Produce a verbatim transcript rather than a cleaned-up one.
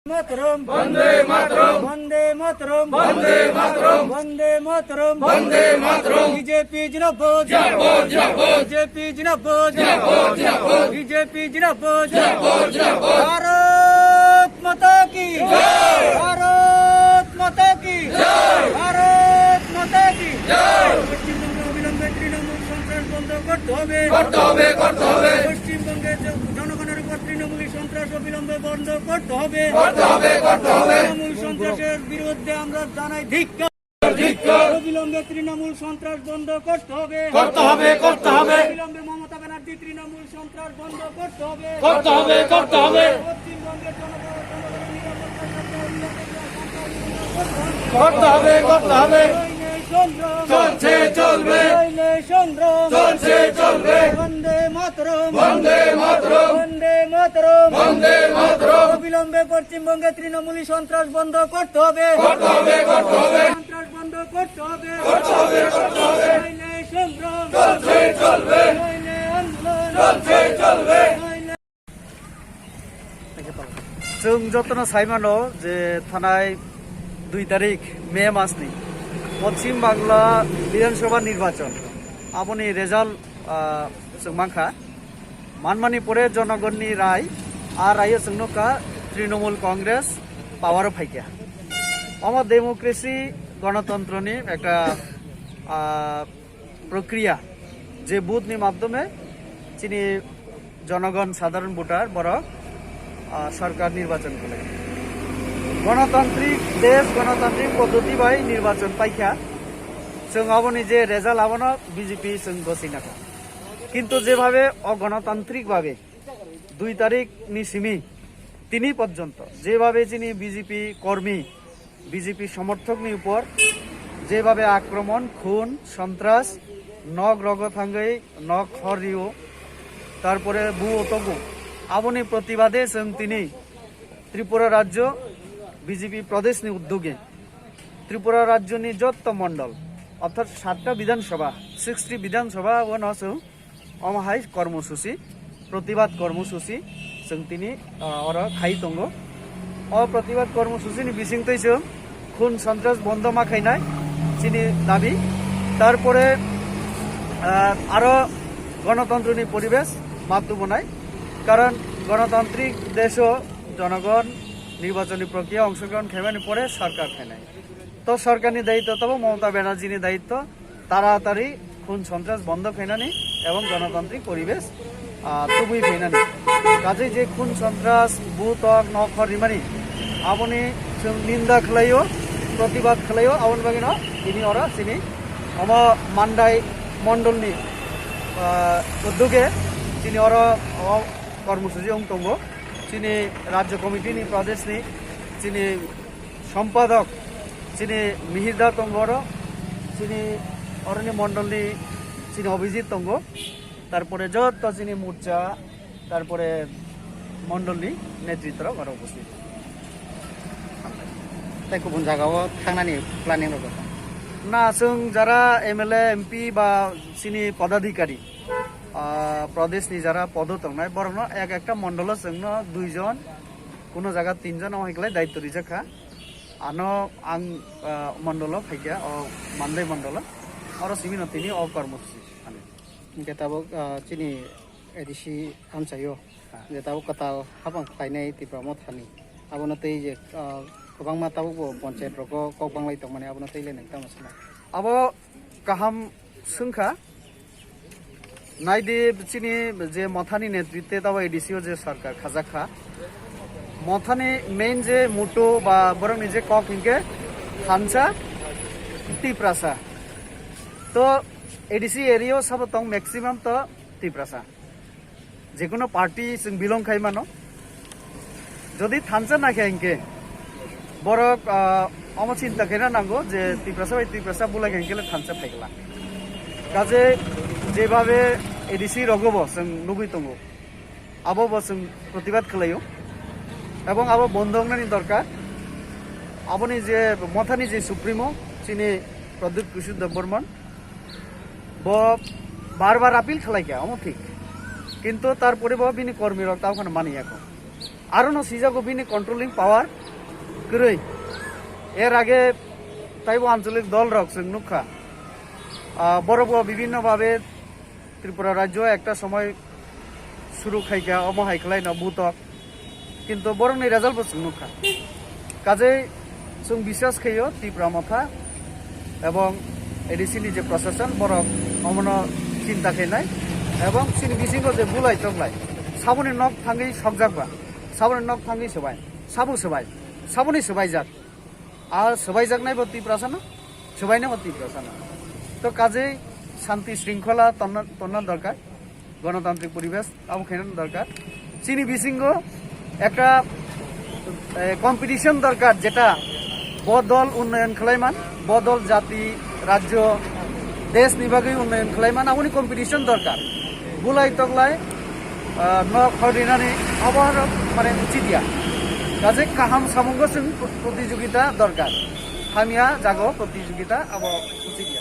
Mataram. Vande Mataram. Vande Mataram. Vande Mataram. Vande Mataram. Vande Mataram. B J P zindabad. Zindabad, zindabad. B J P zindabad. Zindabad, zindabad. B J P zindabad. Zindabad, zindabad. Bharat Mata ki. Jai. Bharat Mata ki. Jai. Bharat Mata ki. জয়। পশ্চিমবঙ্গে অবিলম্বে তৃণমূল সন্ত্রাস বন্ধ করতে হবে। করতে হবে, করতে হবে। পশ্চিমবঙ্গে জ-, জনগণের উপর তৃণমূলী সন্ত্রাস অবিলম্বে বন্ধ করতে হবে। করতে হবে, করতে হবে। তৃণমূল সন্ত্রাসের বিরুদ্ধে আমরা জানাই ধিক্কার। ধিক্কার। অবিলম্বে তৃণমূল সন্ত্রাস বন্ধ করতে হবে। করতে হবে, করতে হবে। অবিলম্বে মমতা ব্যানার্জি তৃণমূল সন্ত্রাস বন্ধ করতে হবে। করতে হবে, করতে হবে। পশ্চিমবঙ্গের জনগণ, জনগণের নিরাপত্তার স্বার্থে অবিলম্বে সন্ত্রাস বন্ধ করতে হবে। করতে হবে, করতে হবে। নইলে সংগ্রাম চলছে, চলবে। নইলে সংগ্রাম চলছে, চলবে। বন্দে মাতরম। বন্দে মাতরম। বন্দে মাতরম। বন্দে মাতরম। অবিলম্বে পশ্চিমবঙ্গে তৃণমূলী সন্ত্রাস বন্ধ করতে হবে। করতে হবে, করতে হবে। সন্ত্রাস বন্ধ করতে হবে। করতে হবে, করতে হবে। নইলে সংগ্রাম চলছে, চলবে। নইলে আন্দোলন চলছে, চলবে। নইলে Chwng jotono sai mano je thanai dui tarik May masni Poschim Bangla Bidhan Sabha nirbachon, aboni result, ah, chwng mankha. Manmani pore jonogonni rai, a raio chwng nukha Trinamool Congress power o phaikha. Omo democracy, gonotontroni ekta, ah, prokriya, je vote ni madhyome chini jonogon, sadharon voter borok, ah, sorkar nirbachon khlai. Gonotantrik desh, gonotantrik poddhoti bai nirbachon paikha. Chwng aboni je result abono B J P chwng gosina kha. Kintu jebhabe ogonotantrik bhabe dui tarik ni simi tini porjonto jebhabe chini B J P kormi, B J P somorthokni upor jebhabe akromon, khun, sontras, nok rogo thangwi nok hor rio, tarpore buo togo, aboni protibade chwng tini Tripura rajyo B J P pradeshni uddoge Tripura rajyoni jotto mondol, orthat satta Bidhan Sabha, sixty Bidhan Sabha o no chwng omo hai kormosuchi, protibad kormosuchi chwng tini, ah, oro khai tongo. O protibad kormosuchini bisingtwi chwng khun sontras bondo ma khainai chini dabi. Tarpore, ah, aro gonotantroni poribesh ma tubunai. Karon gonotantrik desho jonogon nirbachoni prokriya ongshogrohon khaimani pore sorkar khainai. To sorkarni daitto tabo, Mamata Banerjee ni daitto, taratari khun sontras bondo khainani ebong gonotantrik poribesh, ah, tubui phainani. Kaje je khun sontras, butok, nok hor rimani, aboni chwng ninda khlaio, protibad khlaio, aboni bagwino tini oro chini omo Mandai mondolni, ah, uddoge chini oro omo kormosuchi wng tongo. Chini Rajya Committee ni pradeshni chini Sompadok chini Mihir da tongo oro, chini oroni mondolni chini Abhijit tongo, tarpore joto chini morcha, tarpore mondolni netritwrok oro upasthit. Tei kubun jagao thangnani planning rok tong? Na, chwng jara M L A, M P ba chini podadhikari, ah, pradeshni jara podo tongnai, borokno ek ekta mondolo chwngno duijon, kuno jaga tinjon, omo hai khlai daitto rijak kha. Ano ang, ah, mondolo phaikha, o Mandai mondolo, oro simino tini o kormosuchi. Hinkhe tabuk, ah, chini A D C amchaio, ah, je tabuk kwtal hapang khlainai Tipra Mothani, abono tei je, ah, kwbangma tabukbo panchayat rogo kok banglai tongmani, abono tei le nang tamo sana? Abo kaham swngkha. Naidi chini je Mothani netritwe tabo A D C o je sarkar khajak kha, Mothani main je motto ba borokni je kok hinkhe thansa Tiprasa. To A D C area o sabo tong maximum to Tiprasa. Jekunu party chwng belong khai mano. Jodi thansa naikha hinkhe borok, ah, omo chinta khaina nango je Tiprasa bai Tiprasa bulai kha hinkhe le thansa phaigwla. Kaje jebhabe A D C rogo bo chwng nugwi tongo, abo bo chwng protibad khlaio, ebong abo bondo wngnani dorkar. Aboni je Mothani je supremo chini Pradyut Kishore Debbarman, bo bar bar appeal khlai kha, omo thik. Kintu tarpore bo bini kormi rok tamo phano mani yakho. Arono sijago bini controlling power kwrwi. Er age taibo ancholik dol rok chwng nukha. Ah, borok bo bibhinno bhabe Tripura rajyo ekta somoy suru khaikha, omo hai khlaino butok. Kintu borokni result bo chwng nukha. Kajei chwng biswas khaio Tipra Motha ebong A D C ni je proshashan borok omono chinta khainai ebong chini bisingo je bulai toklai saboni nok thangwi sokjakba, saboni nok thangwi swbai, sabo swbai, saboni swbaijak. A swbaijaknai bo Tiprasano, swbainai bo Tiprasano. To kajei shanti shringkhola tonna, tonna dorkar, gonotantrik poribesh abo khaina dorkar. Chini bisingo ekta, eh, competition dorkar, jeta bo dol unnoyon khlaiman, bo dol jati, rajyo, desh ni bagwi unnoyon khlaiman, aboni competition dorkar. Bulai toklai, ah, nok hor rinani abo aro mane uchit ya. Kaje kaham samungo chwng protijogita dorkar. Hamya jago protijogita abo uchit ya.